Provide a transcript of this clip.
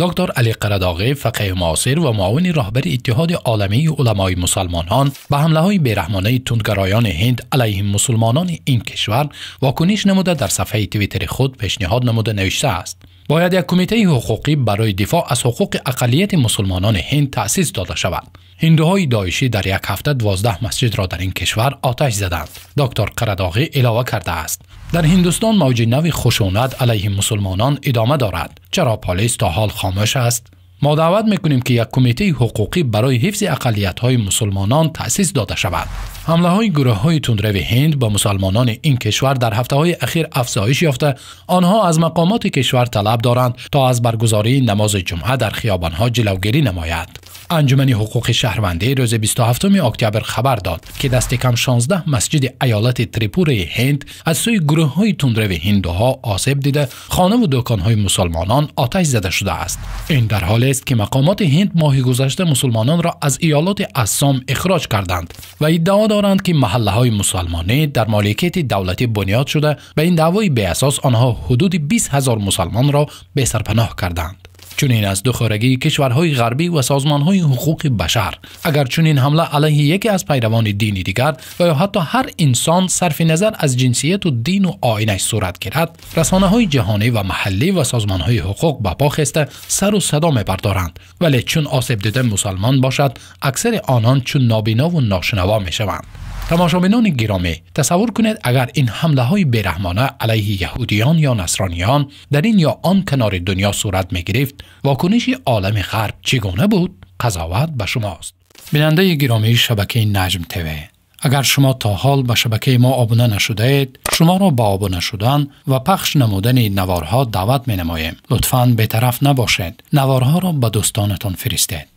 دکتر علی قرداغی، فقیه معاصر و معاون راهبر اتحاد عالمی علمای مسلمانان، به حمله های بیرحمانه تندگرایان هند علیه مسلمانان این کشور واکنش نموده در صفحه توییتر خود پیشنهاد نموده نوشته است: باید یک کمیته حقوقی برای دفاع از حقوق اقلیت مسلمانان هند تأسیس داده شود. هندوهای داعشی در یک هفته 12 مسجد را در این کشور آتش زدند. دکتر قرداغی علاوه کرده است: در هندوستان موج نو خشونت علیه مسلمانان ادامه دارد. چرا پلیس تا حال خاموش است؟ ما دعوت میکنیم که یک کمیته حقوقی برای حفظ اقلیت‌های مسلمانان تأسیس داده شود. حمله های گروه های تندرو هند با مسلمانان این کشور در هفته های اخیر افزایش یافته. آنها از مقامات کشور طلب دارند تا از برگزاری نماز جمعه در خیابانها جلوگیری نماید. انجمن حقوق شهروندی روز 27 اکتبر خبر داد که دست کم 16 مسجد ایالت تریپور هند از سوی گروه های تندرو هندوها آسیب دیده، خانه و دکان های مسلمانان آتش زده شده است. این در حال است که مقامات هند ماه گذشته مسلمانان را از ایالات اسام اخراج کردند و ادعا دارند که محله های مسلمانی در مالکیت دولتی بنیاد شده. به این دعوای بی اساس آنها حدود 20,000 مسلمان را به سرپناه کردند. چنین از دوخورگی کشورهای غربی و سازمانهای حقوق بشر، اگر چنین حمله علیه یکی از پیروان دین دیگر و یا حتی هر انسان صرف نظر از جنسیت و دین و آیینش صورت گیرد، رسانه‌های جهانی و محلی و سازمانهای حقوق به پا خسته سر و صدا می‌بردارند. ولی چون آسیب دیده مسلمان باشد، اکثر آنان چون نابینا و ناشنوا می‌شوند. تماشابینان گرامی، تصور کنید اگر این حمله های بیرحمانه علیه یهودیان یا نصرانیان در این یا آن کنار دنیا صورت می گرفت، واکنش عالم غرب چگونه بود؟ قضاوت به شماست. بیننده گرامی شبکه نجم تیوی، اگر شما تا حال به شبکه ما آبونه نشده اید، شما را با آبونه شدن و پخش نمودن نوارها دعوت می نماییم. لطفاً بی‌طرف نباشید. نوارها را به دوستانتان فرستید.